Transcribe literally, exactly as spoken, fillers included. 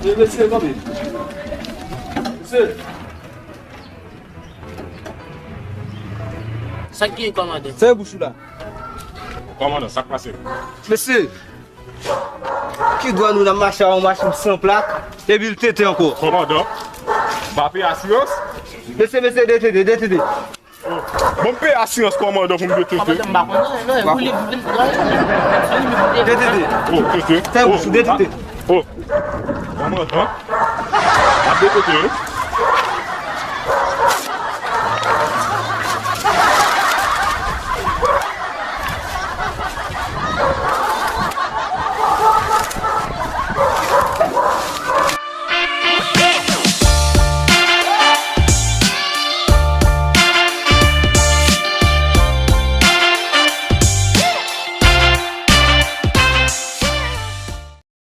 E mesye, kanpe. Mesye. Sa k gen, kòmandan? Fè bouch ou la. Kòmandan, sa k pase? Mesye, ki dwa nou nan mache a yon machin san plak, epi l tete ankò? Kòmandan, m pa peye asirans? Mesye, mesye, detete, detete. Bon, m peye asirans kòmandan pou m detete. Kòmandan, m pa konnen, non, e ou li vin. Detete. Oh, tete. Fè bouch ou, detete. Oh. Kòmandan. M ap detete, wi.